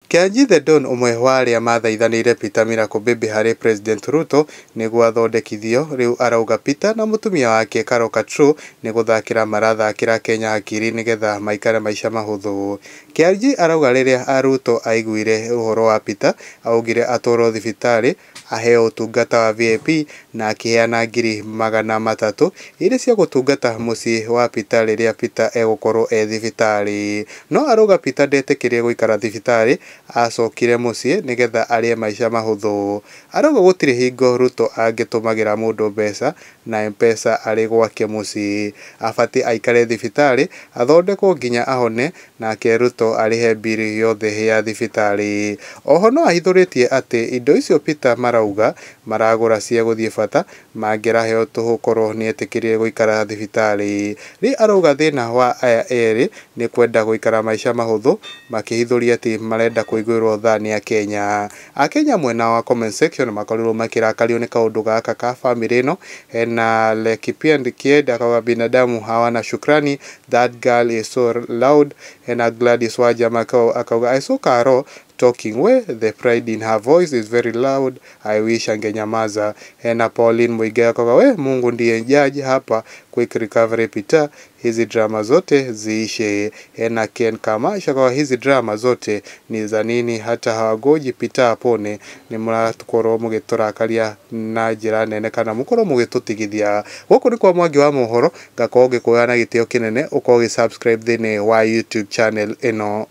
Kĩanji The Don, ũmwe wa arĩa mathaithanĩire Peter Miracle Baby harĩ President Ruto nĩguo athondekithio, rĩu arauga Peter na mũtumia wake Carol Katru nĩ gũthakĩra marathakĩra Kenya hakiri nĩgetha maikare maica mahũthũ. Kĩanji arauga rĩrĩa Ruto aiguire ũhoro wa Peter, augire atwarwo thibitarĩ aheo ũtungata wa VIP na akĩheana 300,000 irĩ cia gũtungata mũciĩ wa Peter rĩrĩa Peter egũkorwo e thibitarĩ. No arauga Peter ndetĩkĩrire gũikara thibitarĩ, acokire mũciĩ nĩgetha arĩe maica mahũthũ. Arauga gũtirĩ hingo Ruto angĩtũmagĩra mũndũ mbeca na M-Pesa arĩ gwake mũciĩ. Abatiĩ aikare thibitarĩ athondekwo nginya ahone, nake Ruto arĩhe mbiri yothe ya thibitarĩ. Oho no ahithũrĩtie atĩ indo icio Peter marauga maragũra cia gũthiĩ bata mangĩraheo tũhũ korwo nĩetĩkĩrire gũikara thibitarĩ. Rĩu arauga thĩna wa aya erĩ nĩ kwenda gũikara maica mahũthũ, makĩhithũria atĩ marenda kũiguĩrwo tha nĩ Akenya. Akenya mwena wa comment section makorirwo makĩrakario nĩ kaũndũ gaka ka famĩlĩ ĩno. Hena Lekipien Kied akauga binadamu hawana shukrani, that girl is so loud. Hena Gladys Wajama akauga I saw Caro talking, we the pride in her voice is very loud, I wish angenyamaza. Hena Pauline Muigai akauga we Mungu ndiye jaji hapa, quick recovery Peter, hizi drama zote ziishe. Hena Ken Kamasha akauga hizi drama zote ni za nini, hata hawagoji Peter apone, nĩ mũrakorwo mũgĩtũrakaria na njĩra nene kana mũkorwo mũgĩtũtigithia. Gũkũ nĩ kwa Mwangi wa Mohoro, ngakorwo ngĩkuoya na gĩtĩo kĩnene ũkorwo ũgĩ subscribe thĩinĩ wa YouTube channel ĩno.